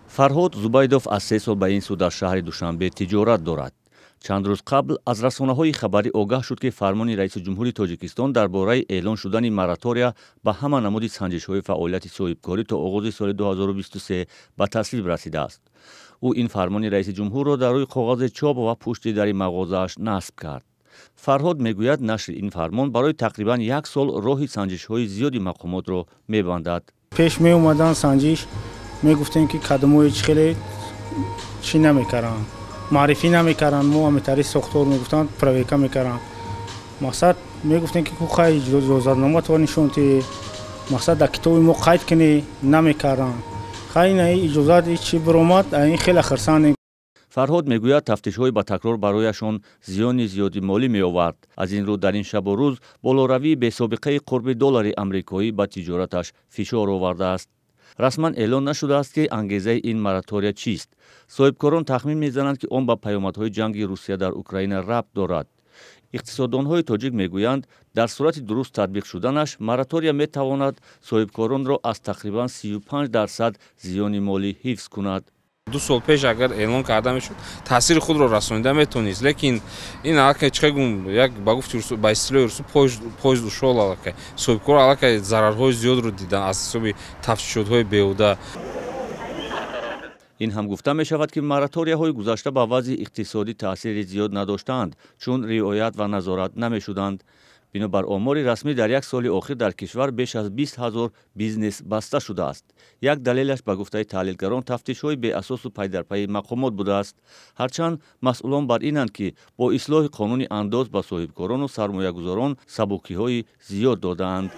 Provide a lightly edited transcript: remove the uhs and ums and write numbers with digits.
Фарҳод Зубайдов аз 3 сол ба ин сӯ дар шаҳри Душанбе тиҷорат дорад. Чанд рӯз қабл аз расонаҳои хабарӣ огаҳ шуд, ки фармони раиси ҷумҳури Тоҷикистон дар бораи эълон шудани моратория ба ҳама намуди санҷишҳои фаъолияти соҳибкорӣ то оғози соли 2023 ба тасвиб расидааст. Ӯ ин фармони раиси ҷумҳурро дар рӯи коғазе чоп ва пушти дари мағозааш насб кард. Фарҳод мегӯяд, нашри ин фармон барои тақрибан як сол роҳи санҷишҳои зиёди мақомотро мебандад. Пеш меомадан санҷиш, мегуфтем, ки кадомои чӣ хеле чӣ намекарданд, маърифӣ намекарданд. Мо ҳамитари сохтор мегуфтанд, проверка мекарданд. Мақсад, мегуфтем, ки ку хай, иҷозатноматро нишон ти, мақсад, дар китоби мо қайд кунӣ, намекарданд. Хай, ина иҷозат чӣ биромад, ин хеле хурсандем. Фарҳод мегӯяд, тафтишҳои ба такрор барояшон зиёни зиёди молӣ меовард. Аз ин рӯ дар ин шабу рӯз болоравии бесобиқаи қурби доллари амрикоӣ ба тиҷораташ фишор овардааст. Расман эълон нашудааст, ки ангезаи ин моратория чист. Соҳибкорон тахмин мезананд, ки он ба паёмадҳои ҷанги Русия дар Украина рабт дорад. Иқтисоддонҳои тоҷик мегӯянд, дар сурати дуруст татбиқ шуданаш моратория метавонад соҳибкоронро аз тақрибан 35% зиёни молӣ ҳифз кунад. 2 сол пеш агар эълон карда мешуд, таъсири худро расонида метавонист, лекин ин аллакай, чӣ гум, як ба гуфти, ба истилоҳи русу, поезд ушёл. Аллакай соҳибкор аллакай зарарҳои зиёдро дидан аз ҳисоби тафтишотҳои беҳуда. Ин ҳам гуфта мешавад, ки мораторияҳои гузашта ба вазъи иқтисодӣ таъсири зиёд надоштаанд, чун риоят ва назорат намешуданд. Бинобар омори расмӣ, дар як соли охир дар кишвар беш аз 20 000 бизнес баста шудааст. Як далелаш, ба гуфтаи таҳлилгарон, тафтишҳои беасосу пайдарпайи мақомот будааст. Ҳарчанд масъулон бар инанд, ки бо ислоҳи қонуни андоз ба соҳибкорону сармоягузорон сабукиҳои зиёд додаанд.